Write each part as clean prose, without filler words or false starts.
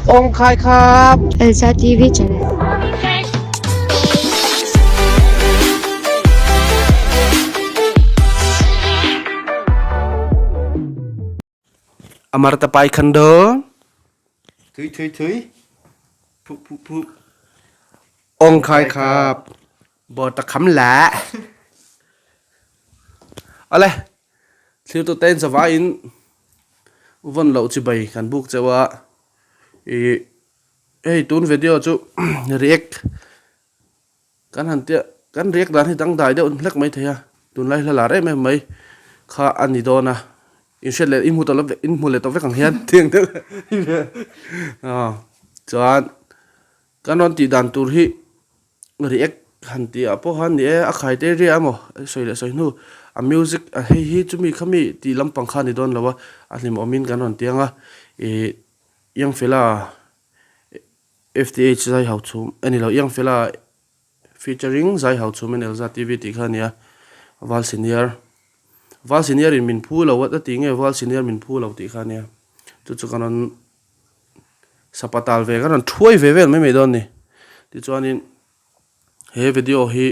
Awng khai khap. Elsa TV channel. Amarta pai khan do. Thui thui thui. Phu phu phu. Ong khai khap. Bo ta kham la. Ale. Thlir tu ten chawah in vawn loh chi bai kan buk chauh a ih hei tun video chu react kan han tia kan react dan hi dangdai deuh hlek mai thei a tunlai hla lar em em mai kha a ni dawn a in hriat leh in hmu tawh lo in hmu leh tawh vek ang hian tiang deuh chuan kan rawn tih dan tur hi. React han tih ah pawh khan ni e, a khai te ria emaw sawi leh sawi hnu a music a hei hi chumi khami tih lampang kha a ni dawn lo a, a hlimawmin kan rawn tiang a, ih Iangfela FTH zai hau chhum a ni lo Iangfela featuring zai hau chhum in Elza TV tih kha a ni a, Val senior Val senior in min phu lo a ti nge Val senior min phu lo tih kha a nia chu chu kan rawn Sapatal ve kan rawn thuai ve vel mai mai dawn a ni. Tichuanin he video hi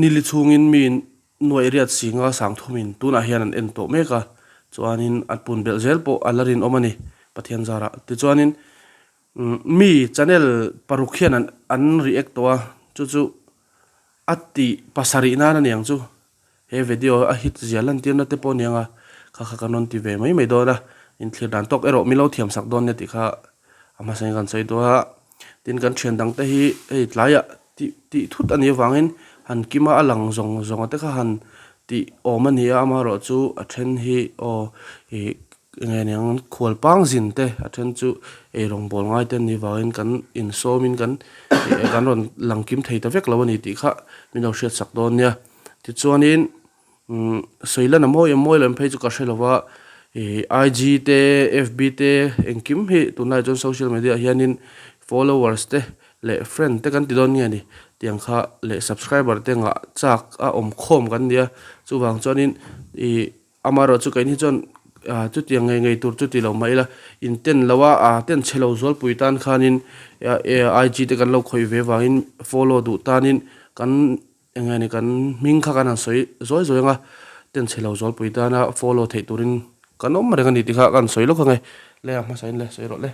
nili chhungin mi nuaih riat si nga sang thumin tunah hian an en tawh mek a, chuanin a pun belh zel pawh a la rinawm a ni Pathian zarah. Tichuanin mi channel paruk hian an react tawh a, chu chu a tih pasarih nan a ni ang chu. He video a hit zia lantirna te pawh aniang a, kha kha kan rawn ti ve mai mai dawn a, inthlir dan tawk erawh min lo thiam sak dawn nia tih kha a hmasa in kan sawi duh a, tin kan thian dang te hi hei tlaiah tih tih thut a nih avangin han kima a lang zawng zawng a te kha han tih awm a ni a, amaherawh chu a then hi aw ih eng nge niang khual pang zin te a then chu eirawng bawl ngai te an nih avangin kan insawmin kan kan rawn lang kim thei ta vek lo a ni tih kha min lo hriat sak dawn nia. Tichuanin umm sawi lan a mawi em mawi lo em phei chu ka hre lo va, ih IG te FB te engkim hi tunlai chuan social media ah hianin followers te leh friend te kan ti dawn nge ni tiang kha leh subscriber te ngah chak a awm khawm kan nia chuvang chuanin ih Amaherawh chu keini chuan chutiang ngei ngei tur chu ti lo mah ila, inten lo a, a ten chhe lo zualpui tan khanin IG te kan lo khawih ve vangin follow duh tanin kan eng nge ni kan hming kha kan han sawi zawi zawi ang a, ten chhe lo zualpui tana follow theih turin kan awm reng a ni tih kha kan sawi lawk ang e. Le a hmasain le sawi rawh le.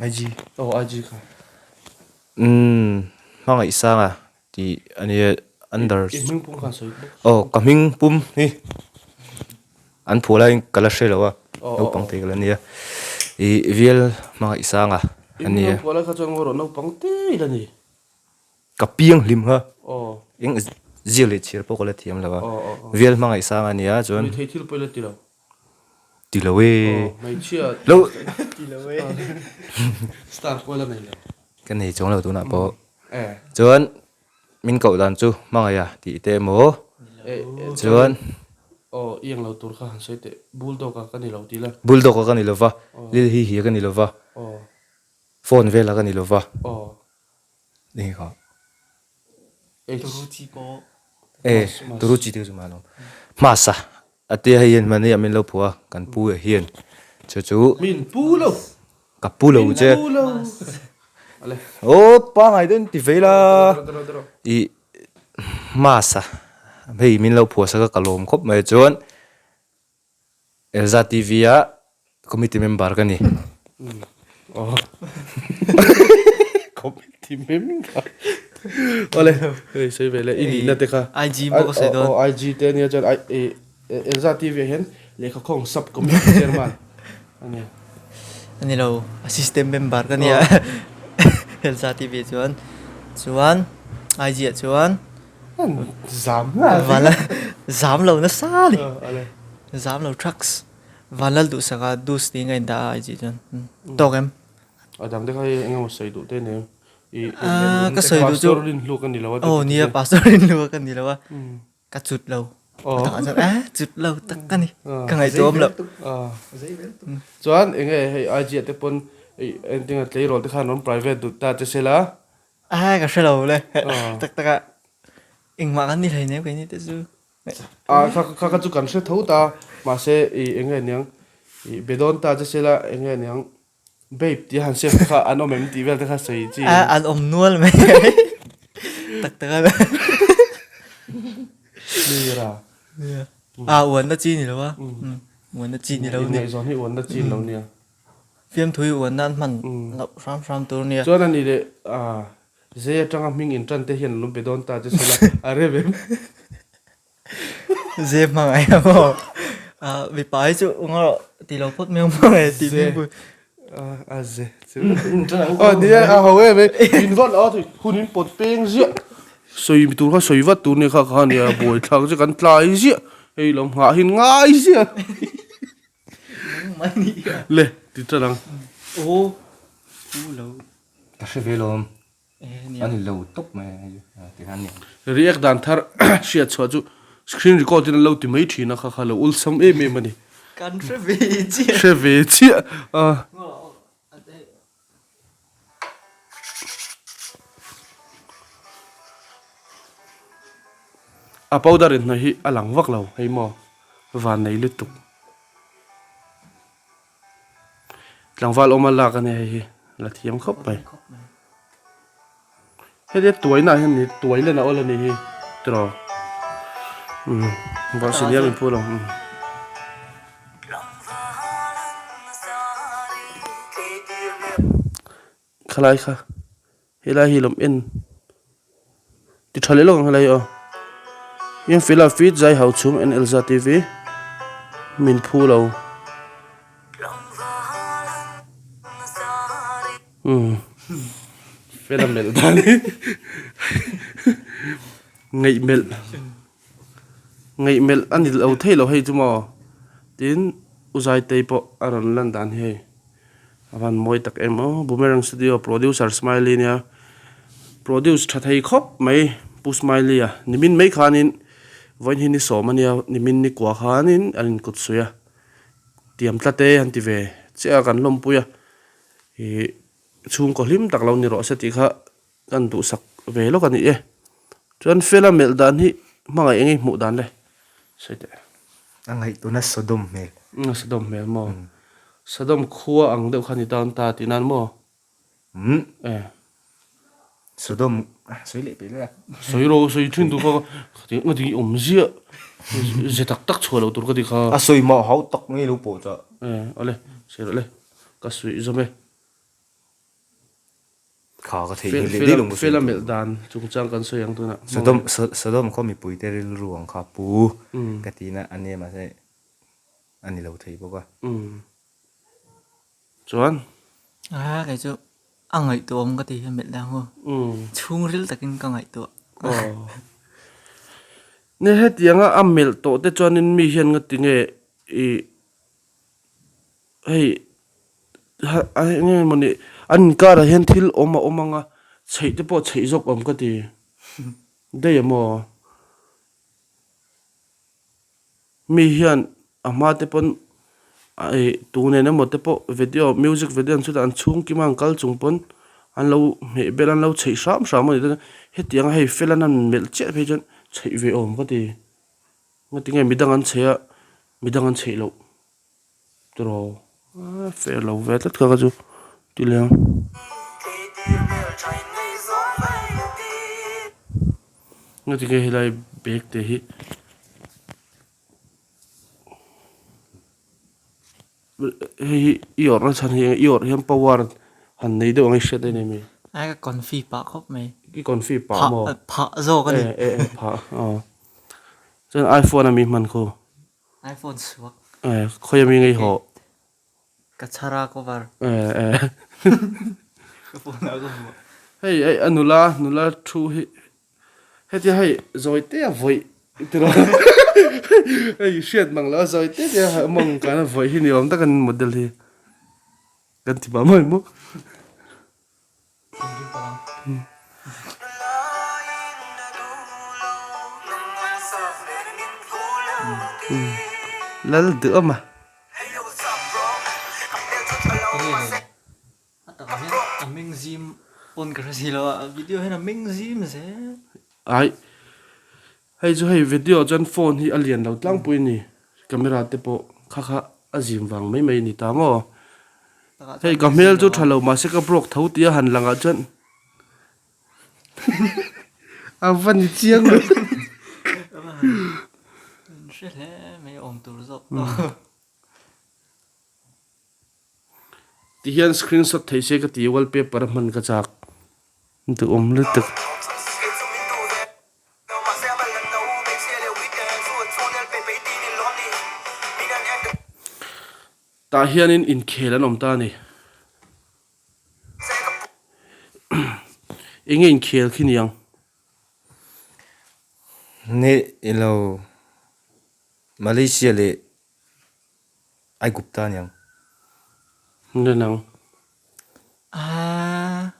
IG. Aw IG kha. Umm hmangaihsanga Tih a nia under I hming pum khan sawi bawk. Aw ka hming pum hi an phuah laiin ka la hre lo a naupang te ka la nia ih vial hmangaih sanga a nia. I hming an phuah lai kha chuan ngaw rawh naupang te i la ni. Ka piang hlim kha eng zir leh chhiar pawh ka la thiam lo a vial hmangaih sanga a nia chuan. Mithei thil pawh i la ti lo. Ti lo e. Hmeichhia lo. Ti lo e. Star pawh la nei lo. Ka nei chuang lo tunah pawh. Chuan min koh dan chu hmangaih a tih te emaw chuan. Aw i englo tur kha han sawi teh. Bulldog a ka ni lo ti la. Bulldog a ka ni lo va. Lil hi hi a ka ni lo va. Phone vel a ka ni lo va. Eng kha. Turuchi pawh. E Turuchi te chu mah alawm. Hmasa a tia hei hian hmanni ah min lo phuah a kan pu ah hian chu chu. Min pu lo. Ka pu lo che. Min pu lo. Aw pangai deuh in ti vei la. I hmasa hei min lo phuah sak a ka lawm khawp mai chuan. Elza TV ah committee member ka ni. Oh. Committee member. Ole, hei sei ve le i nihna te kha. IG pawh ka sawi dawn. Oh, IG te ania chuan Elza TV ah hian lehkha khawng sub committee chairman ania. Ani lo, assistant member ka nia. Elza TV chuan chuan IG ah chuan Zam nghal. Vanlal zam lo nasa a ni. Zam lo trucks. Vanlal duhsaka dus tiin ka indah a IG chuan. Tawk em? A dang te kha hei eng emaw sawi duh te nei em? Ka sawi duh chu. Pastor rinhlu ka ni lo a. Aw nia pastor rinhlu ka ni lo a. Ka cut lo. A dangah chuan eh cut lo tak ka ni. Ka ngaihtuah awm lo. Chuan eng nge hei IG ah te pawn engtin a tleirawl te khan rawn private duh ta che sela. A ka hre lo le tak tak a engmah kan ni hlei nem keini te chu. A kha kha chu kan hre tho ta mahse i eng nge niang I be dawn ta che sela eng nge niang babe tih a han save te kha an awm em tih vel te kha sawi chi. A an awm nual mai tak tak a. Mira. A uanna chi ni lo a. Uanna chi ni lo ni. Inngaihzawn hi uanna chi ni lo nia. Fiamthui uanna an hman loh hram hram tur nia. Chuan a ni leh zai atanga hming intan te hian an awm be dawn ta che sela a rem em. Ze hmangaih a maw? Ah, mipa hi chu unga rawh ti lo phawt mai ang hmangaih tih hming pui. A ze chu. Aw ni e, a ho em e. In vat a thei hun in pawt peng ziah. Sawi tur kha sawi vat tur nia kha kha nia buai thlak che kan tlai ziah. Hei lo nghah hin ngai ziah. Le ti tan ang. Aw, u lo. Ka hre ve lawm. A ni lo tawp mai a ti khan ni. React dan thar hriat chhuah chu screen record in an lo ti mai thin a kha kha lo ulsam em em a ni. Kan hre ve chiah. Hre ve chiah a. A powder in hnawih hi a lang vak lo hei maw van nei lutuk. Tlangval awma lak a nia hei hi la thiam khawp mai. Hetia tuaina ah hian ni tuai len a awl a nih hi tiraw umm vah senior min phu lo umm. Khalai kha helai hi lawm en ti tha leh lawk ang helai hi aw in fila fit zai hau chhung en elza tv min phu lo umm fela melh dan hi ngaih melh ngaih melh a ni lo thei lo hei chu maw tin u zaitei pawh a rawn lan dan hi hei. A van mawi tak em aw Boomerang Studio producer Smiley nia produce tha thei khawp mai Pu Smiley a nimin mai khanin vawiin hi ni sawm a nia nimin ni kua khanin an inkut suih a tiam tlat e an ti ve chiah a kan lawmpui a ih chhungkaw hlim tak lo ni rawh se tih kha kan duhsak ve lawk a ni e chuan Fela melh dan hi hmangaih eng nge hmuh dan le sawi teh. A ngaihtuahna Sodom hmel. Sodom hmel maw? Sodom khua ang deuh kha ni dawn ta tih nan maw? Umm. E. Sodom sawi leh peh leh a. Sawi rawh sawi thin tur kha ka ti i awm ziah ze tak tak chhuah loh tur ka ti kha. A sawi mah hau tak ngei lo pawh chah. E awle sawi rawh le ka suih zawm e. Kha ka theih hi leh dil awm Fela melh dan chungchang kan sawi ang tunah. Sodom Sodom khaw mipuite rilru ang kha pu ka tihna a nia mahse a ni lo thei bawk a. Chuan? A kei chu a ngaihtuah awm ka ti hi melh dan ho. Chhungril takin ka ngaihtuah. Aw. Nia hetianga a melh tawh te chuanin mi hian nga tinge i Hei a eng nge mawni an inkarah hian thil awm a awm ang a chheih te pawh chheih zawk awm ka ti daih a maw mi hian a hma te pawn ih tu nen emaw te pawh video music video an chhut a an chhung kim a an kal chung pawn an lo hmeh bel a an lo chheih hram hram a ni ta hetiang a hei fel an han melh chiah phei chuan chheih ve awm ka ti ngatinge midang an chheih a midang an chheih loh. Tiraw a fair lo ve tlat kha ka chu ti leh ang. Ngatinge helai bag te hi hei hi i awrh na chhan hi eng i awrh hian power han nei deuh ang i hriat em em i. Ai ka confi pah khawp mai. I confi pah maw? Phah zawk a ni. E e phah aw. Chuan iPhone a mi hman khu. iPhone suak. Eh, khawi ami ngei haw. Ka chhar a cover. Eh eh. Ka phone ah ka hmu. Hei hei a nula nula thu hi hetia hei zawi te a vawih tiraw hei hriat mang lo a zawi te te a mawng kan a vawih hi ni awm tak an model hi kan ti mah mai maw. Lal duh awm a. Ai hei chu hei video chuan phone hi a lian lo tlangpui a ni camera te pawh kha kha. A zim vang mai mai a ni ta maw? Hei ka hmel chu tha lo mahse ka broke tho tia han langah chuan a va ni chiang mai. Hre hle mai awm tur zawk. Ti hian screenshot theih se ka ti wallpaper a hman ka chak duhawm lutuk. Tah hianin inkhel an awm ta a ni. Enge inkhel khi niang? Nge ilo Malaysia leh Aigupta aniang. Nge nang? Aaa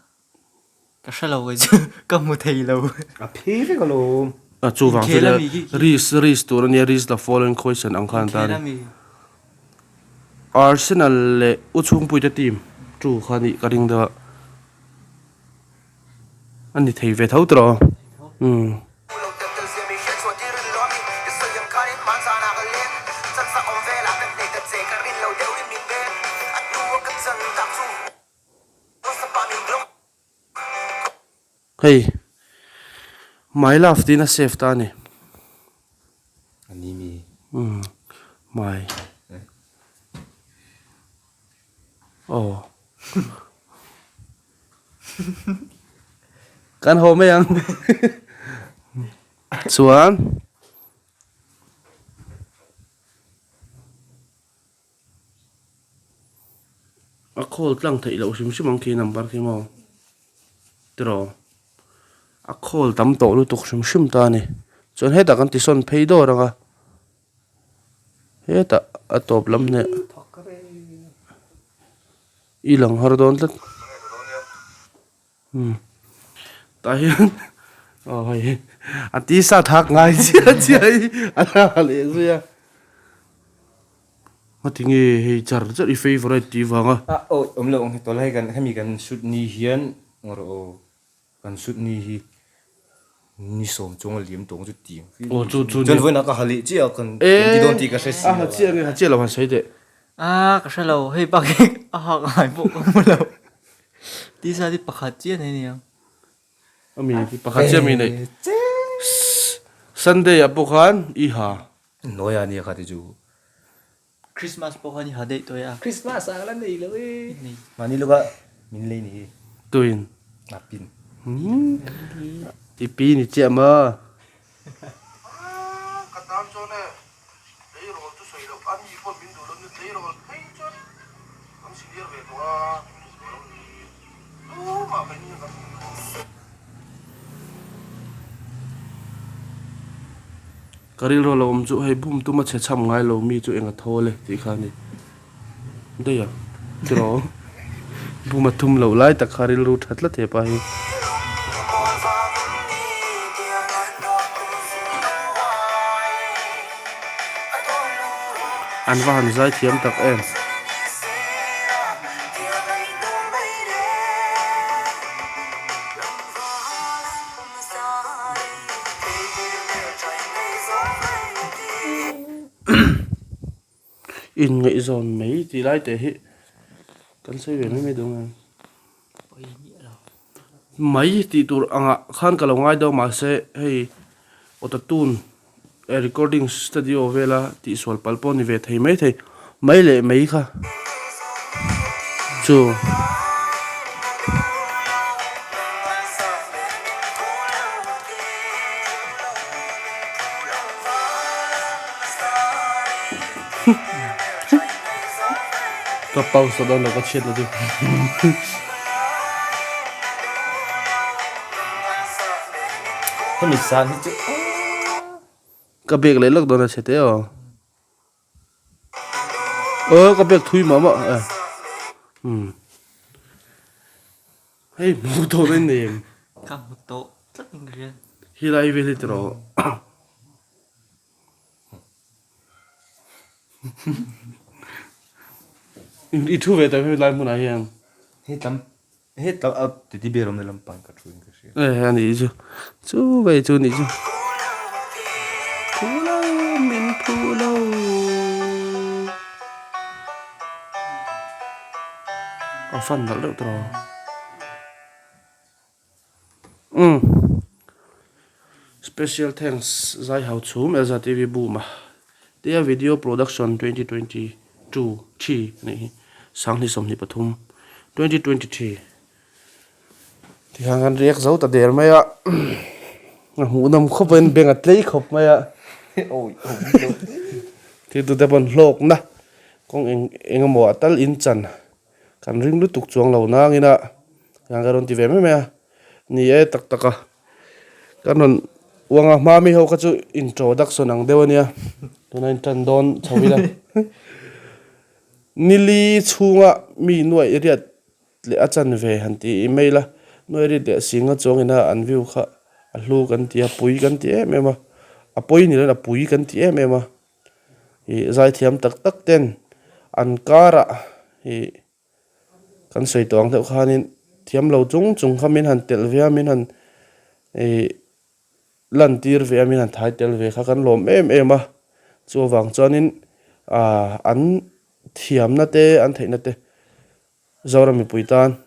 ka hre lo kei chu ka hmu thei lo. A phe vek alawm. A chuvang chu nia risk risk tur ania risk the following question ang khan ta a ni. Arsenal leh U Chhungpuite team tu kha nih ka ring deuh a. A ni thei ve tho tawh umm. Hei my love tiin a save ta a ni. A ni mi. Umm my. Aw. Kan haw mai ang. Chuan a call tlang theih loh hrim hrim ang khi number khi maw tiraw a call tam tawh lutuk hrim hrim ta a ni chuan hetah kan tisawn phei dawr ang a. Hetah a tawp lam hneh i lang har dawn tlat umm tah hian aw hei a tisa thak ngai chiah chiah hi a la leh zui a ngatinge hei char char i favourite tih vanga. A aw awm loh ang hi tawlai kan hemi kan shoot ni hian ngarawh aw. Kan sut ni hi ni sawm chuang a liam tawng chu ti ang Aw chu chu chuan vawiinah ka ha leh chiah a kan ti dawn tih ka hre si lo a. A ha chiah nge ha chiah lo han sawi teh. A ka hre lo hei bak hi a hak ngai pawh ka hmu lo. Tisa hi pakhat chiah nei aniang. A mi pakhat chiah mi nei. Sunday ah pawh khan i ha. Nawi a nia kha ti chu. Christmas pawh khan i ha daih tawh e a. Christmas ah la nei lo e. Mahni lawka min lei ni hi. Tuin. A pin. I pi ni chiah maw. Ka tan chuan e tleirawl chu sawi loh a mi pawh min duh lo ni tleirawl phei chuan kan senior ve tawh a min duh lo ni tumah ka in kan Ka rilru lo awm chu hei bum tuma chhe chham ngai lo mi chu eng a thawl e tih kha a ni daih a tiraw bum a thum loh lai tak kha rilru tha tlat hepa hi. An va han zai thiam tak em. Inngaihzawn mai tih lai te hi kan sawi ve mai mai dawn em? Mai tih tur angah khan ka lo ngai deuh mahse hei auto tune recording studio vela tihsual palh pawh a ni ve thei mai thei mai leh mai kha chu. Ka pause dawn lo ka chhiat lo chu. Hemi san hi chu Ka bag leh lawk dawn a chhe teh aw. Aw ka bag thui mah mah e. Umm. Hei hmu tawh dawn nei em? Ka hmu tawh tlat in ka hria. Helai vel hi tiraw. I thu ve tak helai hmunah hian. He tlam he tlam a teddy bear awmna lampang ka thu in ka hria. E a nih chu chu vei chu nih chu. Phu lo min phu lo. A fan nalh deuh tawh. Umm. Special thanks Zai Hau Chhum Elza TV Boom a tia video production 2022 thi anih hi 2023 2023 Tikhan kan riak zo ta der mai a, a hmuhnawm khawp in beng a tlei khawp mai a, thil tute pawn hlawkna kawng eng eng emaw ah tal in chan kan ring lutuk chuang lo nangin a tiang ka rawn ti ve mai mai a, ni e tak tak a kan rawn uang a hma mi ho kha chu introduction ang deuh a nia tuna in tan dawn chho ila nili chhunga mi nuaih riat leh a chanve han ti email a, nuai rit leh singa chuang ina an view kha a hlu kan ti a, pui kan ti em em a, a pawi ni loin a pui kan ti em em a, ih zaithiam tak tak ten an karah ih kan sawi tawh ang deuh khanin thiam lo chung chung kha min han telh ve a, min han ih lantir ve a, min han thai tel ve kha kan lawm em em a, chuvang chuanin ah an thiamna te an theihna te. Zoram mipui tan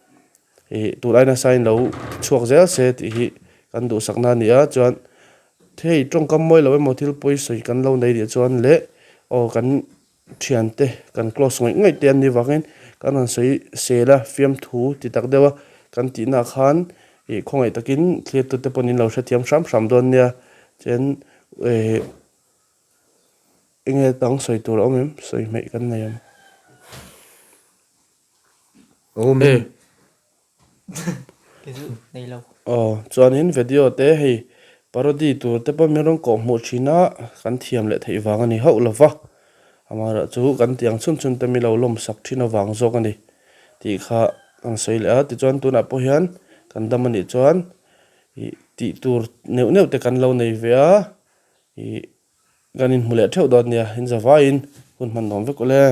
ih tun aina sign lo chhuak zel se tih hi kan duhsakna a ni a, chuan hei tawngkam mawi lo emaw thil pawi sawi kan lo nei leh chuan leh aw kan thiante kan close ngawih ngawih te an nih vangin kan rawn sawi sel a fiamthu ti tak deuh a kan tihna ah khan ih khawngaih takin thlir tute pawhin in lo hrethiam hram hram dawn nia chuan eh. Enge dang sawi tur a awm em? Sawi hmeih kan nei em? Awm em? Nei lo. Aw, chuanin video te hei parody tur te pawh min rawn kawh hmuh thin a, kan thiam leh theih vang a ni hauh lo va. Amaherawh chu kan tiang chhun chhun te mi lo lawmsak thin avang zawk a ni tih kha kan sawi leh a. Tichuan tunah pawh hian kan dam a nih chuan ih tih tur neuh neuh te kan lo nei ve a. Ih kan inhmu leh theuh dawn nia, in zavaiin hun hman nuam vek awle.